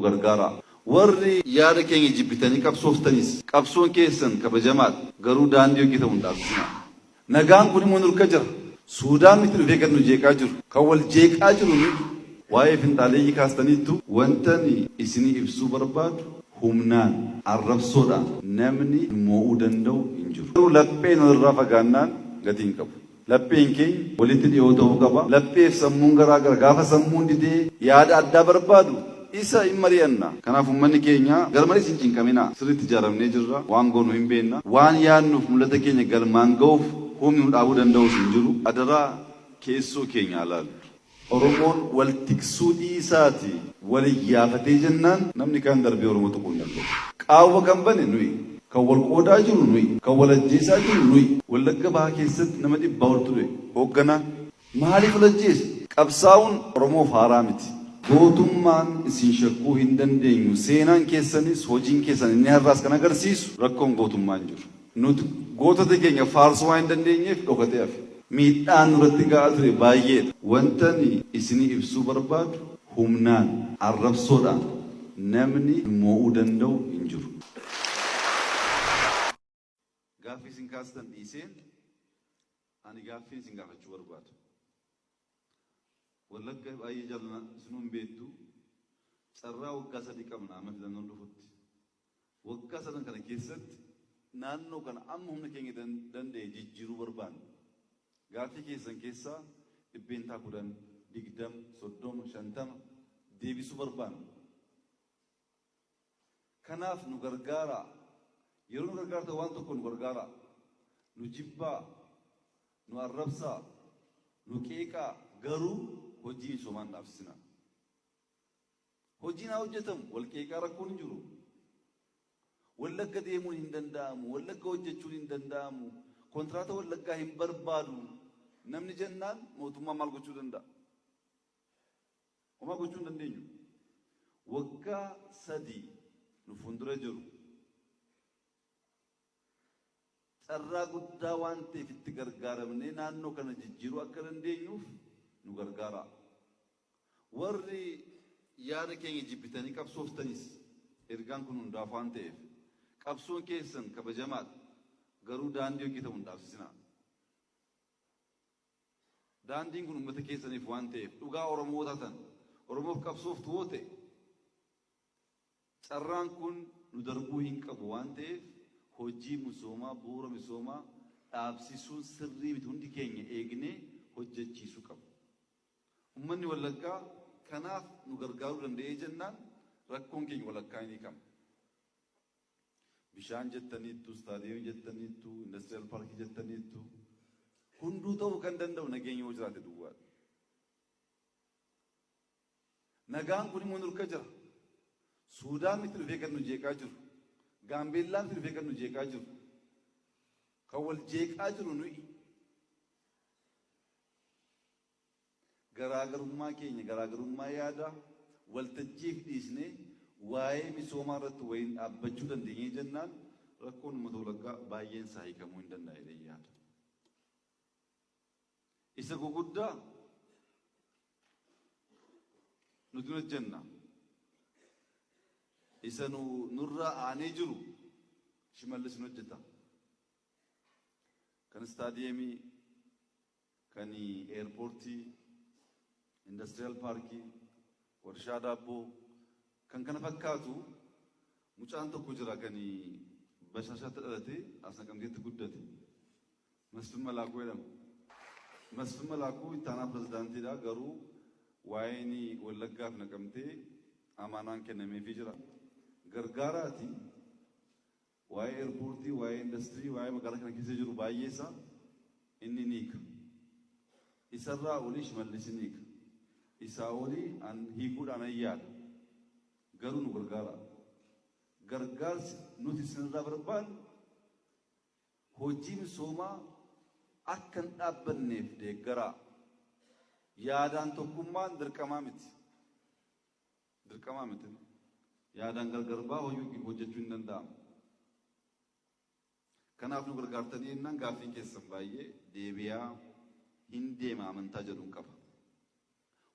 gargaaraa. Warri yaada keenya jibbitanii qabsooftanis qabsoon keessan kabajamaadha. Garuu daandii hojjetamu hin dhaabsisinaa. Nagaan kun immoo nurka jira. Suudaan miti dhufee kan nu jeeqaa jiru. Kan wal jeeqaa jiru nuyi. Waa'ee finxaaleeyyii kaastaniittu wantan isinii ibsuu barbaadu humnaan, arrabsoodhaan namni nu moo'uu danda'u hin jiru. Garuu lapheen walirraa fagaannaan gatii hin qabu. Lapheen keenya walitti dhiyoo ta'uu qaba. Lapheef sammuun garaa gara. Gaafa sammuun didee yaada addaa barbaadu isa hin mari'anna. Kanaaf uummanni keenya garmalees hin cinqaminaa. Sirriitti ijaaramnee jirra. Waan goonu hin beekna. Waan yaadnuuf mul'ata keenya galmaan ga'uuf humni nu dhaabuu danda'us hin jiru. Adaraa keessoo keenya haa laallu. Oromoon wal tiksuu dhiisaati wal iyyaafatee jennaan namni kaan darbee Oromoo tuquu hin danda'u. Qaawwa kan bane nuyi. Kan wal qoodaa jiru nuyi. Kan wal ajjeesaa jiru nuyi. Wallagga Bahaa keessatti nama dhibbaa oltu du'e. Hoogganaa. Maaliif wal ajjeese? Qabsaa'uun Oromoof haaraa miti. Gootummaan isin shakkuu hin dandeenyu. Seenaan keessanis hojiin keessan inni har'aas kan agarsiisu rakkoon gootummaa hin jiru. Nuti gootota keenya faarsuu waan hin dandeenyeef dhokatee hafe. Miidhaan nurratti ga'aa ture baay'eedha. Wantan isinii ibsuu barbaadu humnaan, arrabsoodhaan namni nu moo'uu danda'u hin jiru. Gaaffii isin kaastan dhiiseen ani gaaffiin isin gaafachuu barbaadu. Wallagga baay'ee jaallanna isinuu hin beektu. Carraa waggaa 3 qabna amma filannoon dhufutti. Waggaa sadan kana keessatti naannoo kana amma humna keenya danda'e jijjiiruu barbaanna. Gaaffii keessan keessaa 10%, 20, 30, 50 deebisuu barbaanna. Kanaaf nu gargaaraa. Yeroo nu gargaartan waan tokko nu gargaaraa. Nu jibbaa, nu arrabsaa, nu qeeqaa garuu hojii misoomaa hin dhaabsisinaa. Hojiin haa hojjetamu, wal qeeqaa rakkoon hin jiru. Wallagga deemuun hin danda'amu, Wallagga hojjechuun hin danda'amu, kontiraata Wallaggaa hin barbaadu namni jennaan mootummaan maal gochuu danda'a? Homaa gochuu hin dandeenyu. Waggaa 3 nu fuuldura jiru carraa guddaa waan ta'eef itti gargaaramnee naannoo kana jijjiiruu akka dandeenyuuf nu gargaaraa. Warri yaada keenya jibbitanii qabsooftanis ergaan kun hundaaf waan ta'eef qabsoon keessan kabajamaadha. Garuu daandii hojjetamu hin dhaabsisinaa. Daandiin kun uummata keessaniif waan ta'eef dhugaa Oromoo taatan Oromoof qabsooftu yoo ta'e carraan kun nu darbuu hin qabu waan ta'eef hojii misoomaa bu'uura misoomaa dhaabsisuun sirrii miti hundi keenya eegnee hojjechiisuu qabna. Uummanni Wallaggaa kanaaf nu gargaaruu danda'ee jennaan rakkoon keenya walakkaa hin hiikama. Bishaan jettaniittu, istaadiyeemii jettaniittu, indastiriyaal paarkii jettaniittu. Hunduu ta'uu kan danda'u nageenya yoo jiraate duwwaadha. Nagaan kun immoo nurka jira. Suudaan miti dhufee kan nu jeeqaa jiru. Gaambeellaan miti dhufee kan nu jeeqaa jiru. Kan wal jeeqaa jiru nuyi. Garaagarummaa keenya garaagarummaa yaadaa waltajjiif dhiisnee waa'ee misoomaa irratti waliin dhaabbachuu dandeenyee jennaan rakkoon uummata Wallaggaa baay'een isaa hiikamuu hin danda'a jedheen yaada. Isa guguddaa nuti hojjenna. Isa nu nurraa aanee jiru Shimallis nu hojjeta. Kan istaadiyeemii, kan eerpoortii, indastiriyaal paarkii, warshaa daabboo kan kana fakkaatu mucaan tokko jira kan Bashaashaatti dhalatee as Naqamteetti guddate. Masfin Malaakuu jedhama. Masfin Malaakuu ittaanaa pirezidaantiidha garuu waa'een Wallaggaaf Naqamtee amaanaan kennameefii jira. Gargaaraati Waa'ee eerpoortii, waa'ee indastirii, waa'ee magaalaa kana keessa jiru baay'ee isaa inni ni hiika. Isarraa olii Shimallis ni hiika. Isaa olii an hiikuudhaan nan yaala. Garuu nu gargaaraa. Gargaarsi nuti isinirraa barbaannu hojii misoomaa akka hin dhaabbanneef deeggaraa. Yaadaan tokkummaan dirqamaa miti. Dirqamaa miti. Yaadaan gargar baa hojii hojjechuu hin danda'amu. Kanaaf nu gargaartanii jennaan gaaffiin keessan baay'ee deebi'aa hin deema amantaa jedhuun qaba.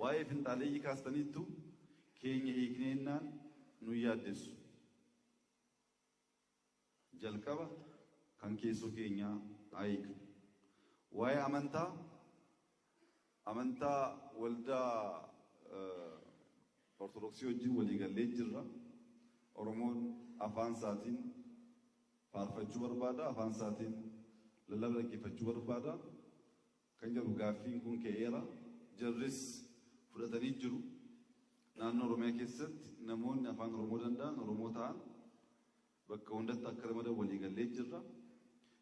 Waa'ee finxaaleeyyii kaastaniittu keenya hiiknee jennaan nu yaaddessu. Jalqaba kan keessoo keenyaa haa hiiknu. Waa'ee amantaa, amantaa waldaa Ortodoksii wajjin waliigallee jirra. Oromoon afaan isaatiin faarfachuu barbaada, afaan isaatiin lallaba dhaggeeffachuu barbaada. Kan jedhu gaaffiin kun ka'eera. Jarris fudhatanii jiru. Naannoo Oromiyaa keessatti namoonni afaan Oromoo danda'an, Oromoo ta'an bakka hundatti akka ramadan waliigallee jirra.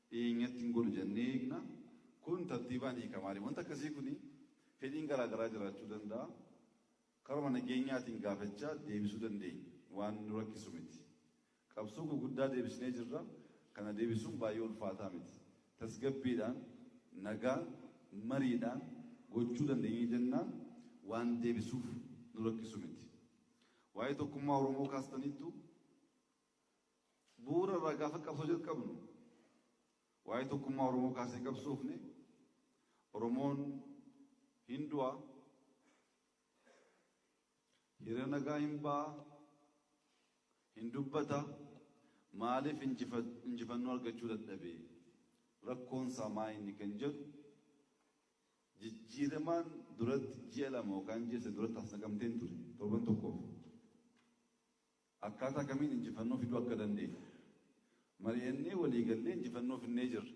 Dhiyeenyatti hin godhu jennee eegna. Kun tartiibaan hiikamaa deema. Wanta akkasii kuni fedhiin garaagaraa jiraachuu danda'a. Karuma nageenyaatiin gaafachaa deebisuu dandeenya. Waan nu rakkisu miti. Qabsoo guguddaa deebisnee jirra. Kana deebisuun baay'ee ulfaataa miti. Tasgabbiidhaan, nagaan, mariidhaan gochuu dandeenyee jennaan waan deebisuuf nu rakkisu miti. Waa'ee tokkummaa Oromoo kaastaniittu, bu'uura irraa gaafa qabsoo jalqabnu waa'ee tokkummaa Oromoo kaasnee qabsoofne. Oromoon hin du'a, hiriira nagaa hin ba'a, hin dubbata, maaliif injifannoo argachuu dadhabe, rakkoon isaa maa inni kan jedhu jijjiiramaan duratti ji'a 2 yookaan ji'a 3 duratti as Naqamteen ture torban tokkoof. Akkaataa kamiin injifannoo fiduu akka dandeenyu mari'annee waliigallee injifannoo finnee jirra.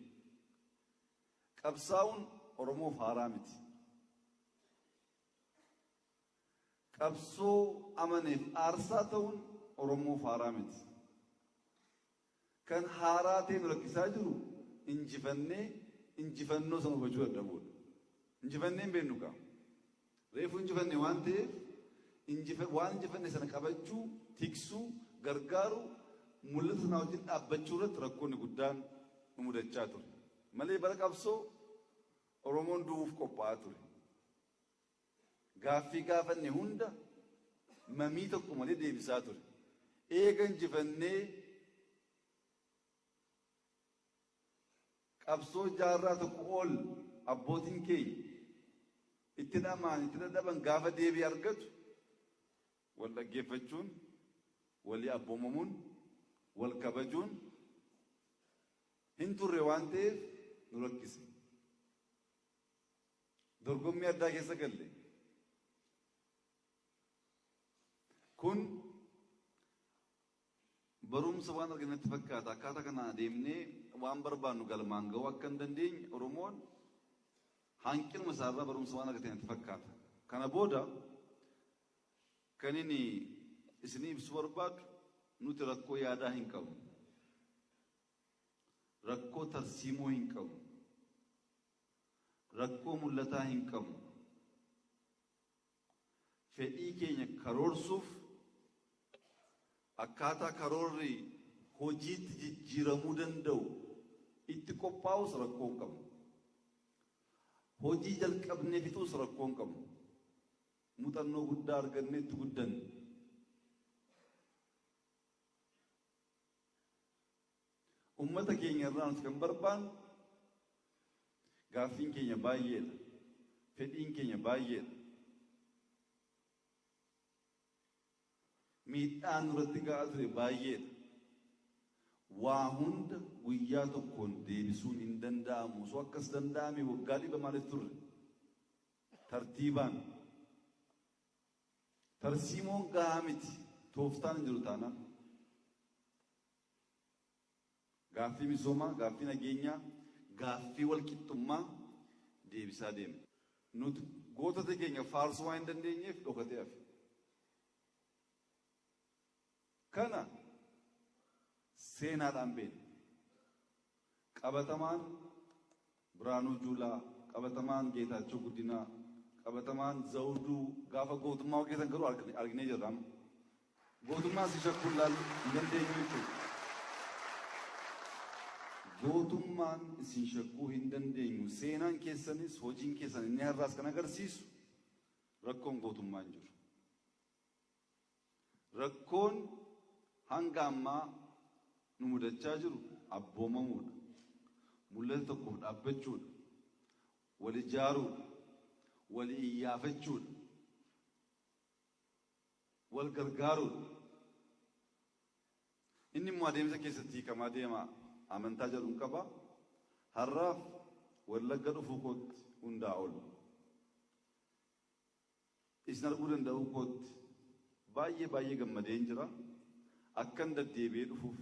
Qabsaa'uun Oromoof haaraa miti. Qabsoo amaneef aarsaa ta'uun Oromoof haaraa miti. Kan haaraa ta'e nu rakkisaa jiru injifannee injifannoo sana hubachuu dadhabuudha. Injifannee hin beeknu kaa. Reefuu injifanne waan ta'eef waan injifanne sana qabachuu, tiksuu, gargaaruu, mul'ata sanaa wajjin dhaabbachuu irratti rakkoonni guddaan nu mudachaa ture. Malee bara qabsoo Oromoon du'uuf qophaa'aa ture. Gaaffii gaafanne hunda mamii tokko malee deebisaa ture. Eega injifannee qabsoo jaarraa tokko ol abbootiin keenya itti dhama'an, itti dadhaban gaafa deebii argatu wal dhaggeeffachuun, walii abboomamuun, wal kabajuun hin turre waan ta'eef nu rakkise. Dorgommii addaa keessa galle. Kun barumsa waan argame natti fakkaata. Akkaataa kanaan adeemnee waan barbaannu galmaan ga'uu akka hin dandeenye Oromoon hanqinuma isaarraa barumsa waan argate natti fakkaata. Kana booda kan inni isinii ibsuu barbaadu, nuti rakkoo yaadaa hin qabnu. Rakkoo tarsiimoo hin qabnu. Rakkoo mul'ataa hin qabnu. Fedhii keenya karoorsuuf, akkaataa karoorri hojiitti jijjiiramuu danda'u itti qophaa'us rakkoo hin qabnu. Hojii jalqabnee fixuus rakkoo hin qabnu. Muuxannoo guddaa argannee itti guddanne. Ummata keenya irraa nuti kan barbaannu, gaaffiin keenya baay'eedha. Fedhiin keenya baay'eedha. Miidhaan nurratti ga'aa ture baay'eedha. Waa hunda guyyaa tokkoon deebisuun hin danda'amu. Osoo akkas danda'ame waggaa 100 maaliif turre? Tartiibaan. Tarsiimoon gahaa miti. Tooftaan hin jiru taanaan. Gaaffii misoomaa, gaaffii nageenyaa, gaaffii walqixxummaa deebisaa deemna. Nuti gootota keenya faarsuu waan hin dandeenyeef dhokatee hafe. Kana seenaadhaan beekna. Qabatamaan Birhaanuu Juulaa, qabatamaan Geetaachoo Guddinaa, qabatamaan Zawuduu gaafa gootummaa hojjetan garuu arginee jirra amma. Gootummaa si shakkuun laallu hin dandeenyu jechuudha. Gootummaan isin shakkuu hin dandeenyu. Seenaan keessanis hojiin keessan inni har'aas kan agarsiisu rakkoon gootummaa hin jiru. Rakkoon hanga ammaa nu mudachaa jiru abboomamuudha. Mul'ata tokkoof dhaabbachuudha. Wal ijaaruudha. Wal iyyaafachuudha. Wal gargaaruudha. Inni immoo adeemsa keessatti hiikamaa deema amantaa jedhuun qaba. Har'aaf Wallagga dhufuu kootti hundaa ol. Isin arguu danda'uu kootti baay'ee baay'ee gammadeen jira. Akkan deddeebi'ee dhufuuf,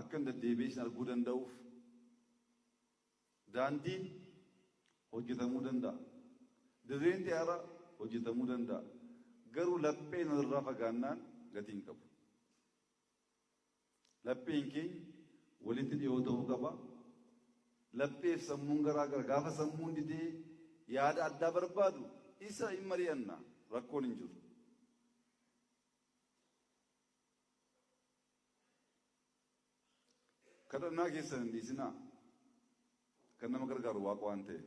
akkan deddeebi'ee isin arguu danda'uuf daandiin hojjetamuu danda'a. Dirreen xiyyaaraa hojjetamuu danda'a. Garuu lapheen walirraa fagaannaan gatii hin qabu. Lapheen keenya walitti dhiyoo ta'uu qaba. Lapheef sammuun garaa gara gaafa sammuun didee yaada addaa barbaadu isa hin mari'anna, rakkoon hin jiru. Kadhannaa keessan hin dhiisinaa. Kan nama gargaaru Waaqa waan ta'eef.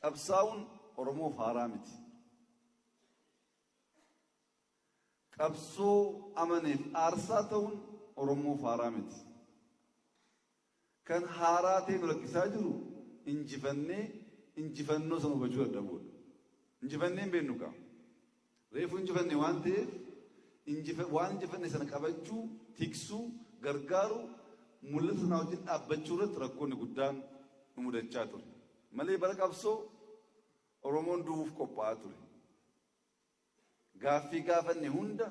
Qabsaa'uun Oromoof haaraa miti. Qabsoo amaneef aarsaa ta'uun Oromoof haaraa miti. Kan haaraa ta'e nu rakkisaa jiru injifannee injifannoo sana hubachuu dadhabuudha. Injifannee hin beeknu kaa. Reefu injifanne waan ta'eef waan injifanne sana qabachuu, tiksuu, gargaaruu, mul'ata sanaa wajjin dhaabbachuu irratti rakkoonni guddaan nu mudachaa ture. Malee bara qabsoo Oromoon du'uuf qophaa'aa ture. Gaaffii gaafanne hunda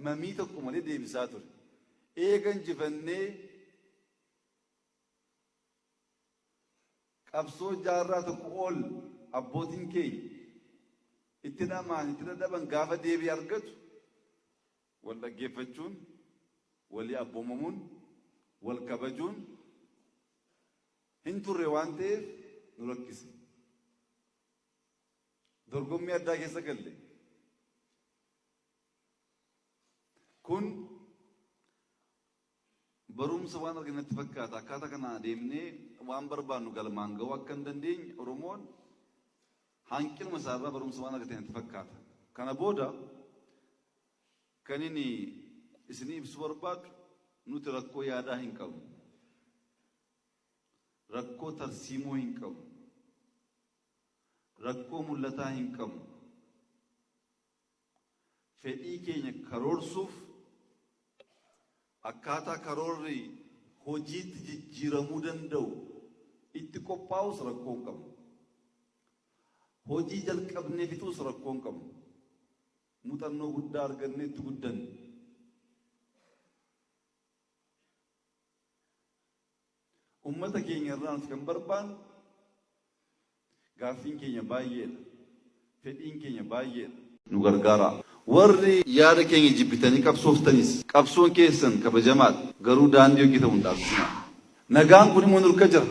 mamii tokko malee deebisaa ture. Eega injifannee qabsoo jaarraa tokko ol abbootiin keenya itti dhama'an, itti dadhaban gaafa deebii argatu wal dhaggeeffachuun, walii abboomamuun, wal kabajuun hin turre waan ta'eef nu rakkise. Dorgommii addaa keessa galle. Kun barumsa waan argine natti fakkaata. Akkaataa kanaan adeemnee waan barbaannu galmaan ga'uu akka hin dandeenye Oromoon hanqinuma isaarraa barumsa waan argate natti fakkaata. Kana booda kan inni isinii ibsuu barbaadu, nuti rakkoo yaadaa hin qabnu. Rakkoo tarsiimoo hin qabnu. Rakkoo mul'ataa hin qabnu. Fedhii keenya karoorsuuf, akkaataa karoorri hojiitti jijjiiramuu danda'u itti qophaa'us rakkoo hin qabnu. Hojii jalqabnee fixuus rakkoo hin qabnu. Muuxannoo guddaa argannee itti guddanne. Uummata keenya irraa nuti kan barbaannu, gaaffiin keenya baay'eedha. Fedhiin keenya baay'eedha. Nu gargaaraa. Warri yaada keenya jibbitanii qabsooftanis qabsoon keessan kabajamaadha. Garuu daandii hojjetamu hin dhaabsisinaa. Nagaan kun immoo nurka jira.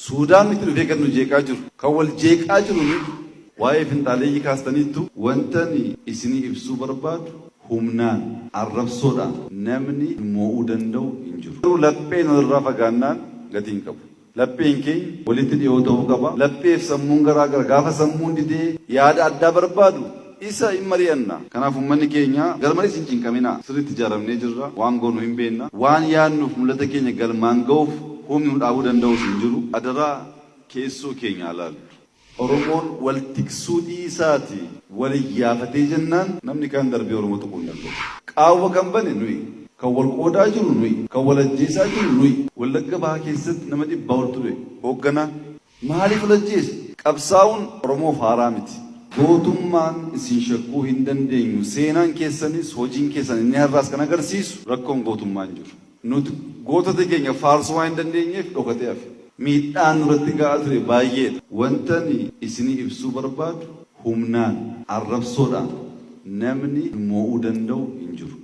Suudaan miti dhufee kan nu jeeqaa jiru. Kan wal jeeqaa jiru nuyi. Waa'ee finxaaleeyyii kaastaniittu, wantan isinii ibsuu barbaadu humnaan, arrabsoodhaan namni nu moo'uu danda'u hin jiru. Garuu lapheen walirraa fagaannaan gatii hin qabu. Lapheen keenya walitti dhiyoo ta'uu qaba. Lapheef sammuun garaa gara gaafa sammuun didee yaada addaa barbaadu isa hin mari'anna. Kanaaf uummanni keenya garmalees hin cinqaminaa. Sirriitti ijaaramnee jirra. Waan goonu hin beekna. Waan yaadnuuf mul'ata keenya galmaan ga'uuf humni nu dhaabuu danda'us hin jiru. Adaraa keessoo keenya haa laallu. Oromoon wal tiksuu dhiisaati wal iyyaafatee jennaan namni kaan darbee Oromoo tuquu hin danda'u. Qaawwa kan bane nuyi. Kan wal qoodaa jiru nuyi. Kan wal ajjeesaa jiru nuyi. Wallagga Bahaa keessatti nama 100 oltu du'e. Hoogganaa. Maaliif wal ajjeese? Qabsaa'uun Oromoof haaraa miti. Gootummaan isin shakkuu hin dandeenyu. Seenaan keessanis hojiin keessan inni har'aas kan agarsiisu rakkoon gootummaa hin jiru. Nuti gootota keenya faarsuu waan hin dandeenyeef dhokatee hafe. Miidhaan nurratti ga'aa ture baay'eedha. Wantan isinii ibsuu barbaadu humnaan, arrabsoodhaan namni nu moo'uu danda'u hin jiru.